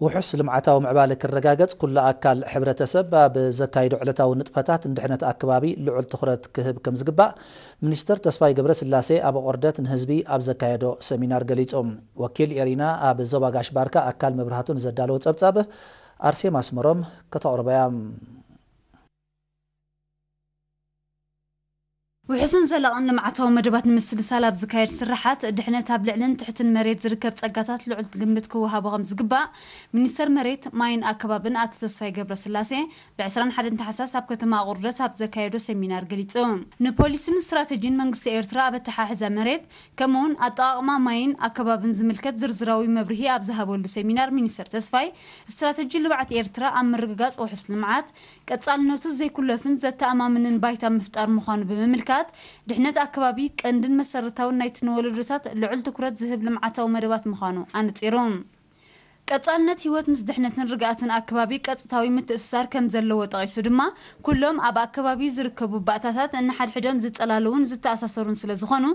ውሑስ ልምዓታዊ ምዕባለ ክረጋገጽ ኩሉ ኣካል ሕብረተሰብ ኣብ ዘካይዶ ዕለታዊ ንጥፈታት ንድሕነት ኣከባቢ ልዑል ትኹረት ክህብ ከም ዝግባእ ሚኒስተር ተስፋይ ገብረስላሴ ኣብ ኦርደት ንህዝቢ ኣብ ዘካየዶ ሰሚናር ገሊጹ። ወኪል ኤሪና ኣብ ዞባ ጋሽ ባርካ ኣካል መብራህቱ ንዘዳለዎ ጸብጻብ ኣርሴማ ኣስመሮም ከተቕርቦ እያ። ውሕስን ዘላቕን ልምዓታዊ መደባት ንምስልሳል ኣብ ዝካየድ ስራሓት ድሕነት ኣብ ልዕልን ትሕትን መሬት ዝርከብ ጸጋታት ልዑል ግምት ክወሃቦ ከም ዝግባእ ሚኒስተር መሬት ማይን ኣከባብን ኣቶ ተስፋይ ገብረስላሴ ብ ዕስራን ሓደን ታሕሳስ ኣብ ከተማ ኣቑርደት ኣብ ዘካየዶ ሰሚናር ገሊጹ። ንፖሊሲን ስትራተጂን መንግስቲ ኤርትራ ኣብ ኣተሓሕዛ መሬት ከምኡውን ኣጠቓቕማ ማይን ኣከባብን ዝምልከት ዝርዝራዊ መብርሂ ኣብ ዝሃበሉ ሰሚናር ሚኒስተር ተስፋይ ስትራተጂ ልምዓት ኤርትራ ኣብ ምርግጋጽ ውሑስ ልምዓት ቀጻልነቱ ዘይኩለፍን ዘተኣማምንን ባይታ ምፍጣር ምዃኑ ብምምልካት፣ ድሕነት ኣከባቢ ቀንድን መሰረታውን ናይትን ወለዶታት ልዑል ትኩረት ዝህብ ልምዓታዊ መደባት ምዃኑ ኣነጺሩ። ቀጻልነት ህይወት ምስ ድሕነትን ርግኣትን ኣከባቢ ቀጥታዊ ምትእስሳር ከም ዘለዎ ጠቒሱ ድማ፣ ኩሎም ኣብ ኣከባቢ ዝርከቡ ባእታታት እንሓድሕዶም ዝጸላለውን ዝተኣሳሰሩን ስለ ዝኾኑ፣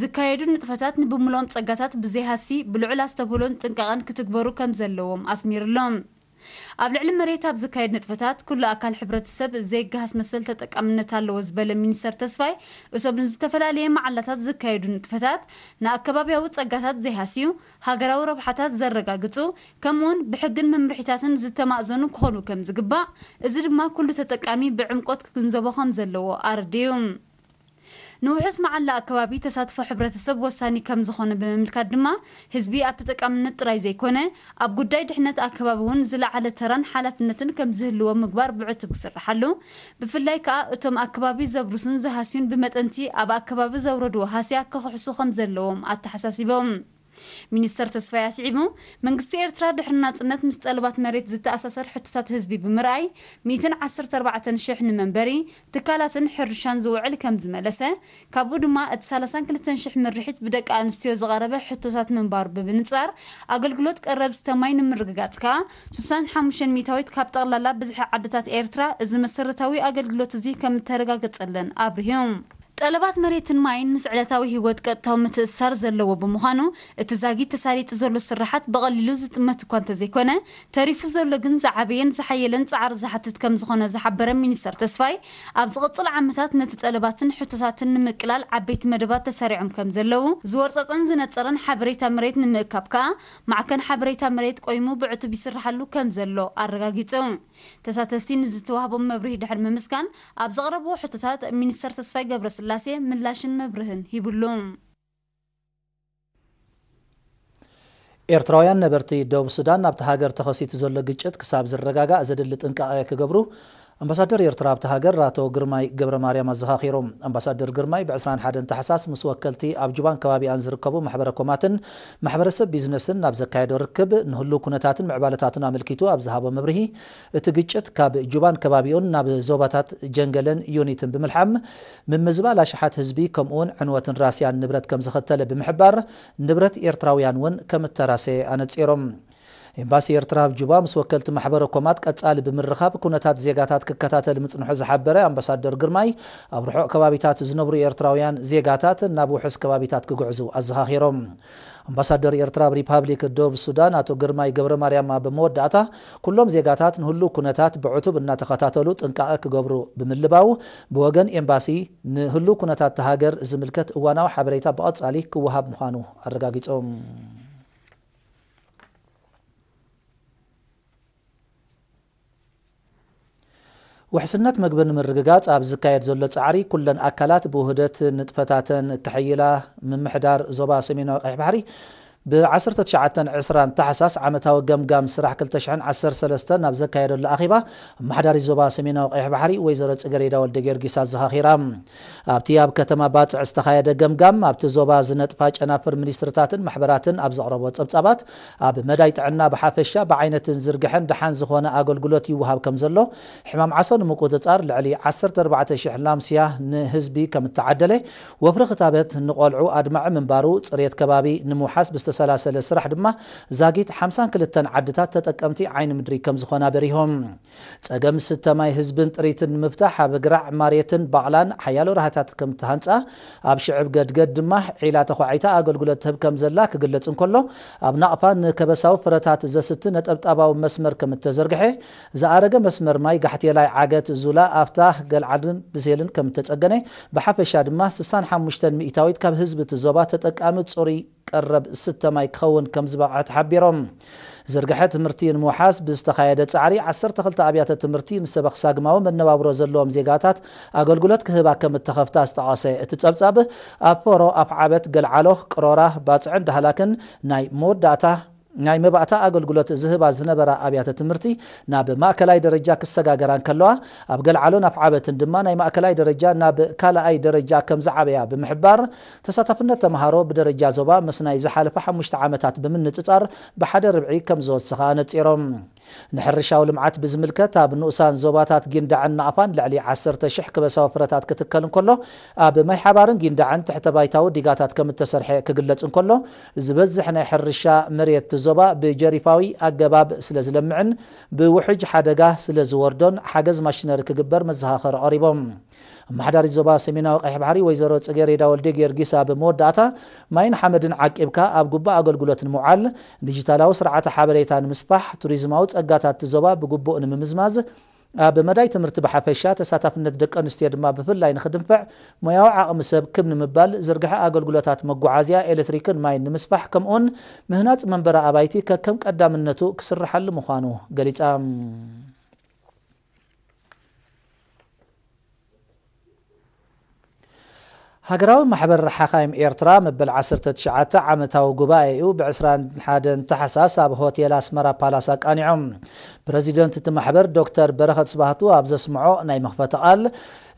ዝካየዱ ንጥፈታት ንብምልኦም ጸጋታት ብዘይሃሲ ብልዑል ኣስተብህሎን ጥንቃቐን ክትግበሩ ከም ዘለዎም ኣስሚሩሎም። ኣብ ልዕሊ መሬት ኣብ ዝካየድ ንጥፈታት፣ ኩሉ ኣካል ሕብረተሰብ ዘይገሃስ መሰል ተጠቃምነት ኣለዎ ዝበለ ሚኒስተር ተስፋይ፣ እቶም ንዝተፈላለየ መዓላታት ዝካየዱ ንጥፈታት፣ ንኣከባብያዊ ጸጋታት ዘይሃስዩ፣ ሃገራዊ ረብሓታት ዘረጋግጹ፣ ከምኡውን ብሕግን መምርሒታትን ዝተማእዘኑ ክኾኑ ከም ዝግባእ፣ እዚ ድማ ኩሉ ተጠቃሚ ብዕምቆት ክግንዘቦ ከም ዘለዎ ኣረዲኡ። ንውሑስ መዓላ ኣከባቢ ተሳትፎ ሕብረተሰብ ወሳኒ ከም ዝኾነ ብምምልካት ድማ፣ ህዝቢ ኣብ ተጠቃምነት ጥራይ ዘይኮነ፣ ኣብ ጉዳይ ድሕነት ኣከባቢ እውን ዝለዓለ ተራን ሓላፍነትን ከም ዝህልዎ ምግባር ብዕቱብ ክስርሓሉ፣ ብፍላይ ከኣ እቶም ኣከባቢ ዘብርሱን ዝሃስዩን ብመጠንቲ ኣብ ኣከባቢ ዘውረድዎ ሃስያ ክኽሕሱ ከም ዘለዎም ኣተሓሳሲቦም። ሚኒስተር ተስፋይ ኣስዒቡ፣ መንግስቲ ኤርትራ ድሕሪ ናጽነት ምስ ጠለባት መሬት ዝተኣሳሰር ሕቶታት ህዝቢ ብምርኣይ፣ ሚእትን ዓሰርተ ኣርባዕተን ሽሕ ንመንበሪ፣ ትካላትን ሕርሻን ዝውዕል ከም ዝመለሰ፣ ካብኡ ድማ እቲ ሰላሳን ክልተን ሽሕ ምርሒት ብደቂ ኣንስትዮ ዝቐረበ ሕቶታት ምንባሩ ብምንጻር፣ ኣገልግሎት ቀረብ ዝተ ማይ ንምርግጋጽ ከኣ፣ ስሳን ሓሙሽተን ሚእታዊት ካብ ጠቕላላ ብዝሒ ዓድታት ኤርትራ እዚ መሰረታዊ ኣገልግሎት እዚ ከም እተረጋገጸለን ኣብሪሁ። ጠለባት መሬትን ማይን ምስ ዕለታዊ ህይወት ቀጥታዊ ምትእስሳር ዘለዎ ብምዃኑ፣ እቲ ዛጊት ተሳሊጡ ዘሎ ስራሓት ብቐሊሉ ዝጥመት እኳ እንተዘይኮነ፣ ተሪፉ ዘሎ ግን ዝዓበየን ዝሓየለን ጻዕሪ ዝሓትት ከም ዝኾነ ዝሓበረ ሚኒስተር ተስፋይ፣ ኣብ ዝቕጽል ዓመታት ነቲ ጠለባትን ሕቶታትን ንምቅላል ዓበይቲ መደባት ተሰሪዖም ከም ዘለዉ፣ ዝወርጸጸን ዝነጸረን ሓበሬታ መሬት ንምእካብ ከኣ፣ ማዕከን ሓበሬታ መሬት ቆይሙ ብዕቱብ ይስርሓሉ ከም ዘሎ ኣረጋጊጹ። ተሳተፍቲ ንዝተዋህቦም መብርሂ ድሕሪ ምምስጋን፣ ኣብ ዘቕረብዎ ሕቶታት ሚኒስተር ተስፋይ ገብረስላሴ ምላሽን መብርህን ሂብሉ። ኤርትራውያን ነበርቲ ደቡብ ሱዳን፣ ኣብቲ ሃገር ተኸሲቱ ዘሎ ግጭት ክሳብ ዝረጋጋእ ዘድሊ ጥንቃቐ ክገብሩ ኣምባሳደር ኤርትራ ኣብቲ ሃገር ኣቶ ግርማይ ገብረ ማርያም ኣዘኻኺሮም። ኣምባሳደር ግርማይ ብ ዕስራን ሓደን ታሕሳስ ምስ ወከልቲ ኣብ ጁባን ከባቢኣን ዝርከቡ ማሕበረ ኮማትን ማሕበረሰብ ቢዝነስን ናብ ዘካየዶ ርክብ፣ ንህሉው ኩነታትን ምዕባለታቱን ኣመልኪቱ ኣብ ዝሃቦ መብርሂ፣ እቲ ግጭት ካብ ጁባን ከባቢኡን ናብ ዞባታት ጀንገለን ዩኒትን ብምልሓም፣ ምምዝባል ኣሽሓት ህዝቢ ከምኡውን ዕንወትን ራስያን ንብረት ከም ዘኸተለ ብምሕባር፣ ንብረት ኤርትራውያን እውን ከም እተራሰየ ኣነጺሮም። ኤምባሲ ኤርትራ ኣብ ጁባ ምስ ወከልቲ ማሕበረ ኮማት ቀጻሊ ብምርኻብ ኩነታት ዜጋታት ክከታተል ምጽንሑ ዝሓበረ ኣምባሳደር ግርማይ፣ ኣብ ርሑቕ ከባቢታት ዝነብሩ ኤርትራውያን ዜጋታት ናብ ውሑስ ከባቢታት ክጉዕዙ ኣዘኻኺሮም። ኣምባሳደር ኤርትራ ኣብ ሪፓብሊክ ደቡብ ሱዳን ኣቶ ግርማይ ገብረ ማርያም ኣብ መወዳእታ፣ ኩሎም ዜጋታት ንህሉው ኩነታት ብዕቱብ እናተኸታተሉ ጥንቃቐ ክገብሩ ብምልባው፣ ብወገን ኤምባሲ ንህሉው ኩነታት እታ ሃገር ዝምልከት እዋናዊ ሓበሬታ ብቐጻሊ ክወሃብ ምዃኑ ኣረጋጊጾም። ውሕስነት መግቢ ንምርግጋጽ ኣብ ዝካየድ ዘሎ ጻዕሪ፣ ኩለን ኣካላት ብውህደት ንጥፈታተን ክሕይላ ምምሕዳር ዞባ ሰሜናዊ ቀይሕ ባሕሪ ብ ዓሰርተ ትሽዓተን ዕስራን ታሕሳስ ዓመታዊ ገምጋም ስራሕ ክልተ ሽሕን ዓሰርተ ሰለስተን ኣብ ዘካየደሉ ኣኼባ፣ ኣመሓዳሪ ዞባ ሰሜናዊ ቀይሕ ባሕሪ ወይዘሮ ጽገሬዳ ወልደ ጊዮርጊስ ኣዘኻኺራ። ኣብቲ ኣብ ከተማ ባጽዕ ዝተኻየደ ገምጋም፣ ኣብቲ ዞባ ዝነጥፋ ጨናፍር ሚኒስትርታትን ማሕበራትን ኣብ ዘቕረቦ ጸብጻባት፣ ኣብ መዳይ ጥዕና ብሓፈሻ ብዓይነትን ዝርግሐን ደሓን ዝኾነ ኣገልግሎት ይወሃብ ከም ዘሎ፣ ሕማም ዓሶ ንምቁጽጻር ልዕሊ ዓሰርተ ኣርባዕተ ሽሕ ላምስያ ንህዝቢ ከም እተዓደለ፣ ወፍሪ ክታበት ንቆልዑ ኣድማዒ ምንባሩ፣ ጽሬት ከባቢ ንምውሓስ ብዝተሰ ሰላሰለ ስራሕ ድማ ዛጊት ሓምሳን ክልተን ዓድታት ተጠቀምቲ ዓይኒ ምድሪ ከም ዝኾና በሪሆም። ጸገም ስተ ማይ ህዝብን ጥሪትን ንምፍታሕ ኣብ ግራዕ ማሬትን ባቕላን ሓያሎ ራህታት ከም እተሃንጻ፣ ኣብ ሽዕብ ገድገድ ድማ ዒላ ተዃዒታ ኣገልግሎት ትህብ ከም ዘላ ክግለጽ እንከሎ፣ ኣብ ናቕፋ ንከበሳዊ ፍረታት ዘስቲ ነጠብጣባዊ መስመር ከም እተዘርግሐ፣ ዝኣረገ መስመር ማይ ጋሕቴላይ ዓገት ዙላ ኣፍታ ገልዓድን ብሴልን ከም እተጸገነ፣ ብሓፈሻ ድማ ስሳን ሓሙሽተን ሚእታዊት ካብ ህዝቢ እቲ ዞባ ተጠቃሚ ጽሩይ ቀረብ ስተ ማይ ክኸውን ከም ዝበቕዐ ተሓቢሮም። ዝርግሐ ትምህርቲ ንምውሓስ ብዝተኻየደ ጻዕሪ ዓሰርተ ክልተ ኣብያተ ትምህርቲ ንሰበኽ ሳግማዊ መነባብሮ ዘለዎም ዜጋታት ኣገልግሎት ክህባ ከም እተኸፍታ ዝጠቐሰ እቲ ጸብጻብ፣ ኣፈሮ፣ ኣፍዓበት፣ ገልዓሎ፣ ቅሮራ፣ ባጽዕን ዳህላክን ናይ መወዳእታ ናይ መባእታ ኣገልግሎት ዝህባ ዝነበራ ኣብያተ ትምህርቲ ናብ ማእከላይ ደረጃ ክሰጋገራ እንከለዋ፣ ኣብ ገልዓሎን ኣፍዓበትን ድማ ናይ ማእከላይ ደረጃ ናብ ካልኣይ ደረጃ ከም ዝዓበያ ብምሕባር፣ ተሳታፍነት ተምሃሮ ብደረጃ ዞባ ምስ ናይ ዝሓለፈ ሓሙሽተ ዓመታት ብምንጽጻር ብሓደ ርብዒ ከም ዝወሰኸ ኣነጺሮም። ንሕርሻዊ ልምዓት ብዝምልከት ኣብ ንኡሳን ዞባታት ጊንዳዕን ናቕፋን ልዕሊ ዓሰርተ ሽሕ ክበሳዊ ፍረታት ክትከል እንከሎ፣ ኣብ ማይ ሓባርን ጊንዳዕን ትሕተ ባይታዊ ዲጋታት ከም እተሰርሐ ክግለጽ እንከሎ፣ ዝበዝሕ ናይ ሕርሻ መሬት ዞባ ብጀሪፋዊ ኣገባብ ስለ ዝለምዕን ብውሕጅ ሓደጋ ስለ ዝወርዶን ሓገዝ ማሽነሪ ክግበር መዘኻኸሪ ቀሪቦም። ኣመሓዳሪት ዞባ ሰሜናዊ ቀይሕ ባሕሪ ወይዘሮ ጽጌሬዳ ወልደ ጊዮርጊስ ኣብ መወዳእታ፣ ማይን ሓመድን ዓቂብካ ኣብ ግቡእ ኣገልግሎት ንምውዓል፣ ዲጂታላዊ ስርዓተ ሓበሬታ ንምስፋሕ፣ ቱሪዝማዊ ጸጋታት እቲ ዞባ ብግቡእ ንምምዝማዝ፣ ኣብ መዳይ ትምህርቲ ብሓፈሻ፣ ተሳታፍነት ደቂ ኣንስትዮ ድማ ብፍላይ ንኽድንፍዕ፣ ሞያዊ ዓቕሚ ሰብ ክብ ንምባል፣ ዝርግሐ ኣገልግሎታት መጓዓዝያ፣ ኤሌክትሪክን ማይን ንምስፋሕ፣ ከምኡውን ምህናጽ መንበሪ ኣባይቲ ከከም ቀዳምነቱ ክስርሓሉ ምዃኑ ገሊጻ። ሃገራዊ ማሕበር ሓኻይም ኤርትራ መበል ዓሰርተ ትሽዓተ ዓመታዊ ጉባኤኡ ብዕስራን ሓደን ታሕሳስ ኣብ ሆቴል ኣስመራ ፓላስ ኣቃኒዖም። ፕረዚደንት እቲ ማሕበር ዶክተር በረኸት ስባህቱ ኣብ ዘስምዖ ናይ መኽፈቲ ቃል፣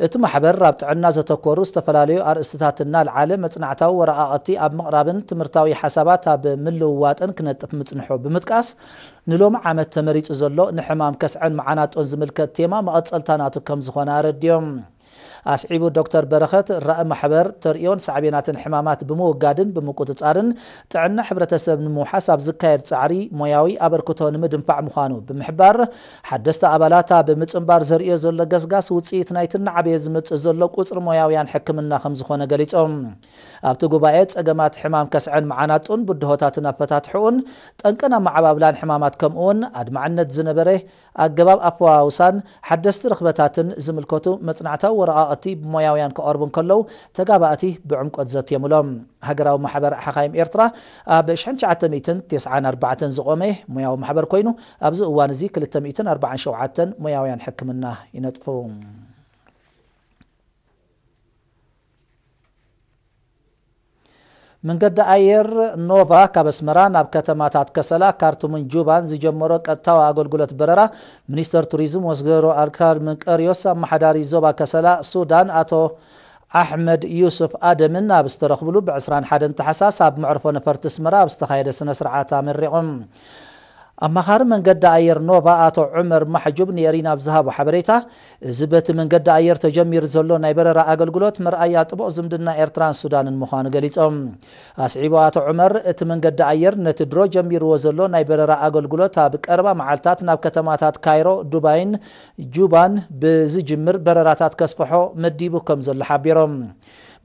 እቲ ማሕበር ኣብ ጥዕና ዘተኮሩ ዝተፈላለዩ ኣርእስትታት እናልዓለ መጽናዕታዊ ወረቓቕቲ ኣብ ምቕራብን ትምህርታዊ ሓሳባት ኣብ ምልውዋጥን ክነጥፍ ምጽንሑ ብምጥቃስ፣ ንሎሚ ዓመት ተመሪጹ ዘሎ ንሕማም ከስዐን መዓናጦን ዝምልከት ቴማ መቐጸልታ ናቱ ከም ዝኾነ ኣረድዮም። ኣስዒቡ ዶክተር በረኸት፣ ራኢ ማሕበር ተርእዮን ሳዕቤናትን ሕማማት ብምውጋድን ብምቁጽጻርን ጥዕና ሕብረተሰብ ንምውሓስ ኣብ ዝካየድ ጻዕሪ ሞያዊ ኣበርክቶ ንምድንፋዕ ምዃኑ ብምሕባር፣ ሓደስቲ ኣባላት ኣብ ምጽንባር ዘርእዮ ዘሎ ገስጋስ ውጽኢት ናይቲ እናዓበየ ዝመጽእ ዘሎ ቁጽሪ ሞያውያን ሕክምና ከም ዝኾነ ገሊጾም። ኣብቲ ጉባኤ ጸገማት ሕማም ከስዐን መዓናጡን ብድሆታትን ኣፈታትሕኡን ጠንቅን ኣመዓባብላን ሕማማት ከምኡውን ኣድማዕነት ዝነበረ ኣገባብ ኣፈዋውሳን ሓደስቲ ርኽበታትን ዝምልከቱ መጽናዕታዊ ወረቓቕቲ ብሞያውያን ክቐርቡ እንከለዉ፣ ተጋባእቲ ብዕምቆት ዘትዮምሎም። ሃገራዊ ማሕበር ሓኻይም ኤርትራ ኣብ ሽሕን ትሽዓተ ሚእትን ተስዓን ኣርባዕተን ዝቖመ ሞያዊ ማሕበር ኮይኑ፣ ኣብዚ እዋን እዚ ክልተ ሚእትን ኣርባዓን ሸውዓተን ሞያውያን ሕክምና ይነጥፉ። መንገዲ ኣየር ኖቫ ካብ ኣስመራ ናብ ከተማታት ከሰላ፣ ካርቱምን ጁባን ዝጀመሮ ቀጥታዊ ኣገልግሎት በረራ፣ ሚኒስተር ቱሪዝም ወይዘሮ ኣልካር መንቀርዮስ፣ ኣመሓዳሪ ዞባ ከሰላ ሱዳን ኣቶ ኣሕመድ ዩሱፍ ኣደምን ኣብ ዝተረኽብሉ፣ ብ ዕስራን ሓደን ታሕሳስ ኣብ መዕርፎ ነፈርቲ ኣስመራ ኣብ ዝተኻየደ ስነ ስርዓት ኣመሪቖም። ኣማኻሪ መንገዲ ኣየር ኖቫ ኣቶ ዑመር ማሕጁብ ንኤሪና ኣብ ዝሃቦ ሓበሬታ፣ እዚ በቲ መንገዲ ኣየር ተጀሚሩ ዘሎ ናይ በረራ ኣገልግሎት መርኣያ ጥቡቕ ዝምድና ኤርትራን ሱዳንን ምዃኑ ገሊጾም። ኣስዒቡ ኣቶ ዑመር፣ እቲ መንገዲ ኣየር ነቲ ድሮ ጀሚርዎ ዘሎ ናይ በረራ ኣገልግሎት ኣብ ቀረባ መዓልታት ናብ ከተማታት ካይሮ፣ ዱባይን ጁባን ብዝጅምር በረራታት ከስፍሖ መዲቡ ከም ዘሎ ሓቢሮም።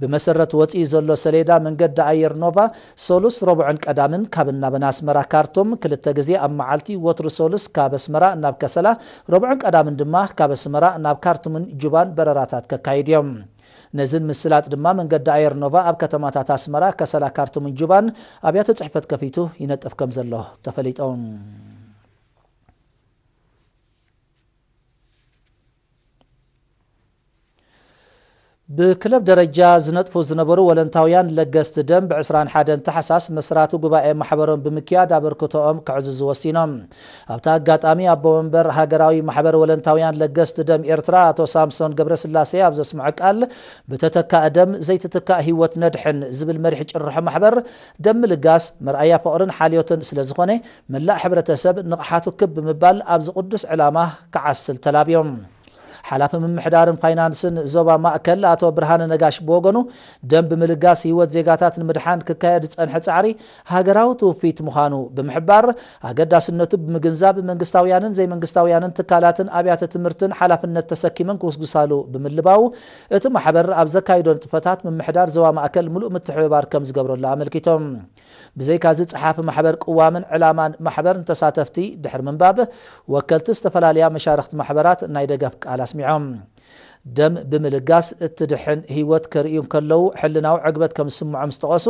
ብመሰረት ወጺኡ ዘሎ ሰሌዳ መንገዲ ኣየር ኖቫ፣ ሰሉስ፣ ረቡዕን ቀዳምን ካብን ናብን ኣስመራ ካርቱም ክልተ ግዜ ኣብ መዓልቲ፣ ወትሩ ሰሉስ ካብ ኣስመራ ናብ ከሰላ፣ ረቡዕን ቀዳምን ድማ ካብ ኣስመራ ናብ ካርቱምን ጁባን በረራታት ከካይድ እዮም። ነዝን ምስላጥ ድማ መንገዲ ኣየር ኖቫ ኣብ ከተማታት ኣስመራ፣ ከሰላ፣ ካርቱምን ጁባን ኣብያተ ጽሕፈት ከፊቱ ይነጥፍ ከም ዘሎ ተፈሊጦም። ብክለብ ደረጃ ዝነጥፉ ዝነበሩ ወለንታውያን ለገስቲ ደም፣ ብ ዕስራን ሓደን ታሕሳስ መስራቲ ጉባኤ ማሕበሮም ብምክያድ ኣበርክቶኦም ከዕዝዙ ወሲኖም። ኣብቲ ኣጋጣሚ፣ ኣቦ መንበር ሃገራዊ ማሕበር ወለንታውያን ለገስቲ ደም ኤርትራ ኣቶ ሳምሶን ገብረስላሴ ኣብ ዘስምዖ ቃል፣ ብተተካእ ደም ዘይትትካእ ህይወት ነድሕን ዝብል መሪሕ ጭርሖ ማሕበር፣ ደም ምልጋስ መርኣያ ፍቕርን ሓልዮትን ስለ ዝኾነ፣ መላእ ሕብረተሰብ ንቕሓቱ ክብ ብምባል ኣብዚ ቅዱስ ዕላማ ክዓስል ተላብዮም። ሓላፊ ምምሕዳርን ፋይናንስን ዞባ ማእከል ኣቶ ብርሃነ ነጋሽ ብወገኑ፣ ደም ብምልጋስ ህይወት ዜጋታት ንምድሓን ክካየድ ዝጸንሐ ጻዕሪ ሃገራዊ ትውፊት ምዃኑ ብምሕባር፣ ኣገዳስነቱ ብምግንዛብ መንግስታውያንን ዘይመንግስታውያንን ትካላትን ኣብያተ ትምህርትን ሓላፍነት ተሰኪመን ክውስጉሳሉ ብምልባው፣ እቲ ማሕበር ኣብ ዘካይዶ ንጥፈታት ምምሕዳር ዞባ ማእከል ምሉእ ምትሕብባር ከም ዝገብረሉ ኣመልኪቶም። ብዘይካዚ ጸሓፊ ማሕበር ቅዋምን ዕላማን ማሕበርን ተሳተፍቲ ድሕሪ ምንባብ፣ ወከልቲ ዝተፈላለያ መሻርኽቲ ማሕበራት ናይ ደገፍ ቃል ኣስሚዖም። ደም ብምልጋስ እትድሕን ህይወት ከርእዩ እንከለዉ ሕልናዊ ዕግበት ከም ዝስምዖም ዝጠቐሱ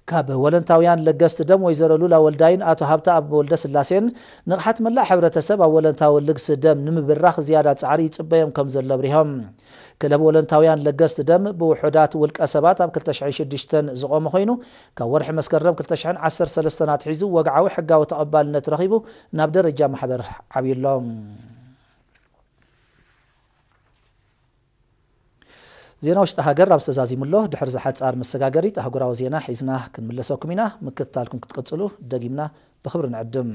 ካብ ወለንታውያን ለገስቲ ደም ወይዘሮ ሉላ ወልዳይን ኣቶ ሃብተኣብ ወልደ ስላሴን፣ ንቕሓት መላእ ሕብረተሰብ ኣብ ወለንታዊ ልግሲ ደም ንምብራኽ ዝያዳ ጻዕሪ ይጽበዮም ከም ዘሎ ኣብሪሆም። ክለብ ወለንታውያን ለገስቲ ደም ብውሑዳት ውልቀ ሰባት ኣብ ክልተ ሽሕን ሽዱሽተን ዝቖመ ኮይኑ፣ ካብ ወርሒ መስከረም ክልተ ሽሕን ዓሰርተ ሰለስተን ኣትሒዙ ወግዓዊ ሕጋዊ ተቐባልነት ረኺቡ ናብ ደረጃ ማሕበር ዓብዩ ኣሎ። ዜና ውሽጢ ሃገር ኣብ ዝተዛዚሙ ኣሎ። ድሕሪ ዝሓጻር መሰጋገሪት ኣህጉራዊ ዜና ሒዝና ክንምለሰኩም ኢና። ምክትታልኩም ክትቅጽሉ ደጊምና ብኽብሪ ንዕድም።